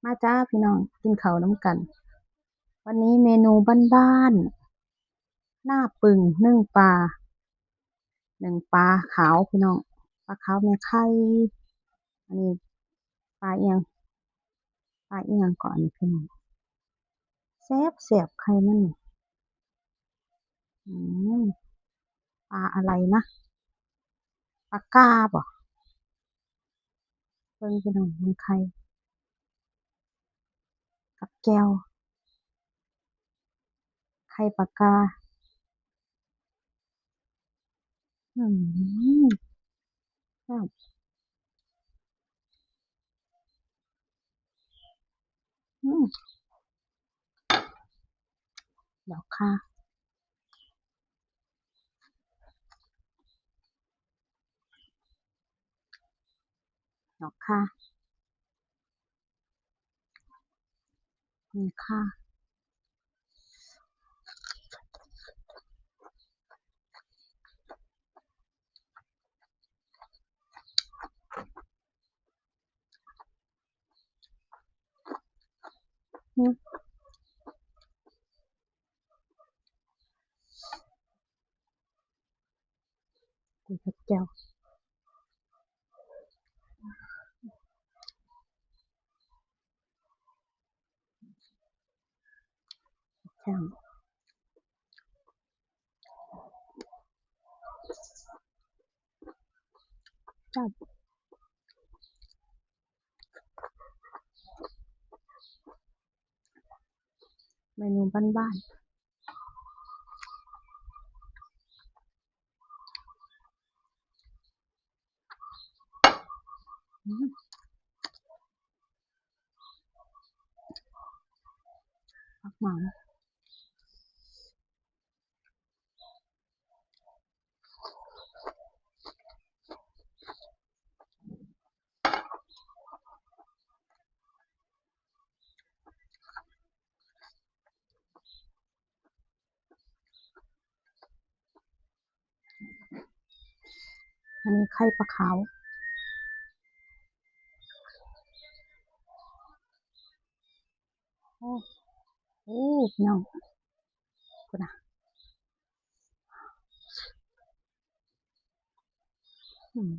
ມາຈ້າພີ່ນ້ອງ ກິນເຂົ້ານຳກັນ. ວັນນີ້ເມນູບ້ານໆ ໜ້າປຶງ ໜຶ້ງປາ ໜຶ້ງປາຂາວພີ່ນ້ອງ ປາຂາວແມ່ໄຂ່. ອັນນີ້ປາອີ່ຫຍັງ ປາອີ່ຫຍັງເກາະອັນນີ້ພີ່ນ້ອງ ແຊບໆ ໄຂ່ມັນນີ້. ອືມ ປາອະໄລນະ ປາກາບໍ? ເບິ່ງພີ່ນ້ອງ ເບິ່ງໄຂ່ກັບແຈ່ວ ໄຂ່ປາກາ. ອືມ ແຊບ. ອືມ ດອກຂ່າ ດອກຂ່າ ນີ້ຄ່າ. ເມນູບ້ານໆ. ອືມ ຜັກຫວານ. ອັນນີ້ໄຂ່ປາຂາວ. ໂອ້ ໂອ້ ພີ່ນ້ອງ ພຸ້ນນະ. ອືມ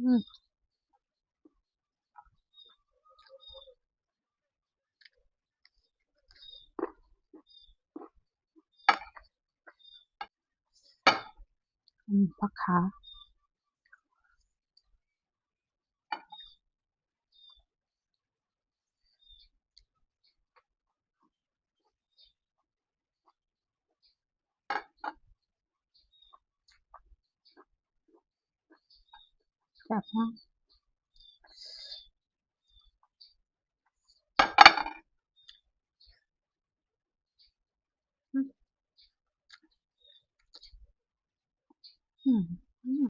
ອືມ ອືມ ຜັກຂາ. ແຊບເນາະ.